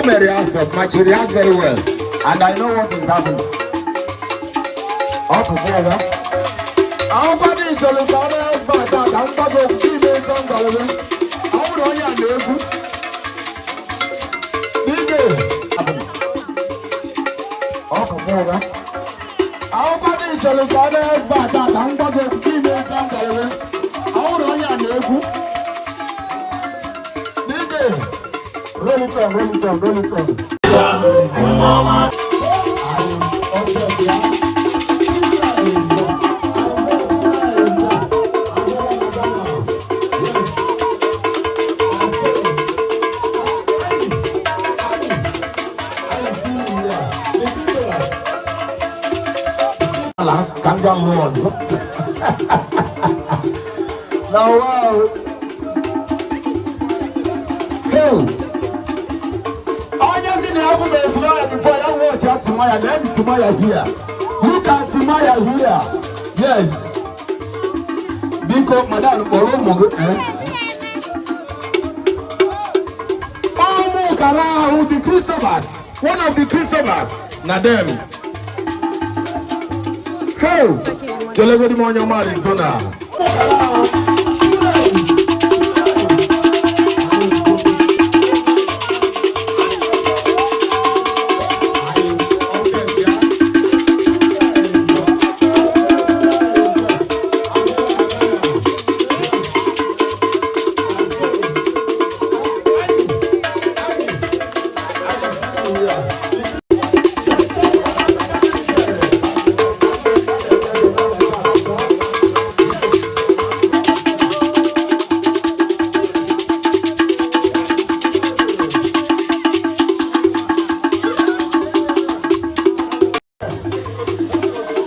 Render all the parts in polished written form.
mere rehearsal, but she rehearsed very well. And I know what is happening. Ọ bụ ụgha. Akwụkwọ dị ìṣòro ka ọ na-ebe ata ka mgbago ime ego ngalebe. Ọ bụrụ onye a na-egwu. DJ. Ọ bụ ụgha. Akwụkwọ dị ìṣòro ka ọ na-ebe ata ka mgbago ime ego ngalebe. Ọ bụrụ onye a na-egwu. DJ. Roll it on, roll it on, roll it on. Ka m gwa mmụọ ọzọ. Na wow. Hey. Onye si na ya bụ Timaya before ya watch out Timaya, let Timaya here. Look at Timaya here. Yes. Biko, madam, kpọrọ ụmụ gị. Eh? Ụmụ kara ahụ, the Christophers, one of the Christophers, na them. Hey! Kelegodi m onye ọma Arizona. Ụmụ kara ahụ.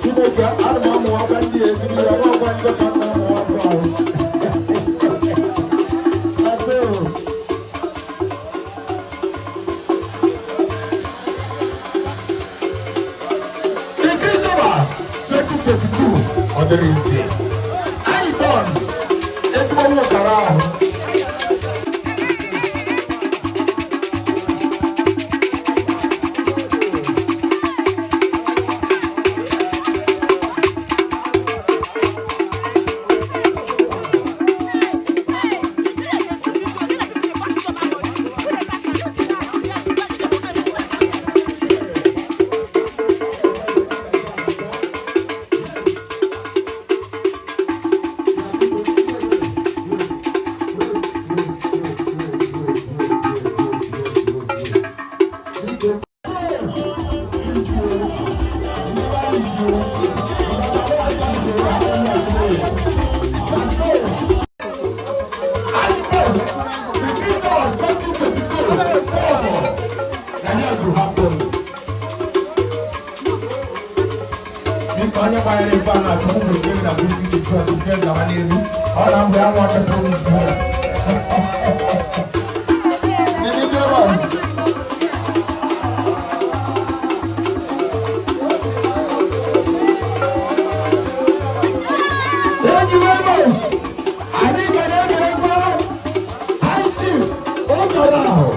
Chineke, ana m amụ aka ndị ezigbo ya, ọgwa ndị ka nna amụ aka ahụ. Asị o. The Christmas 2022 ọ dịrị nze. Anyị tọn ezigbo nwụkara ahụ. Anyị post the Christmas 2022 na ya go happen. Biko, onye gbanyere ife a na-achọ ụmụ ezi na 2022 ife gawa n'elu. Ọ na mgbe anwa chọpụrụ isi ya. The video run. Thank you very much. Anyị ga na-ekelekwa High Chief Okoro ahụ.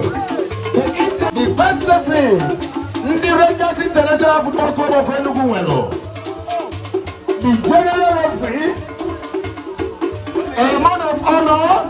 The first referee ndị Rangers International Football Club of Enugu nwere. The general referee, a man of honor.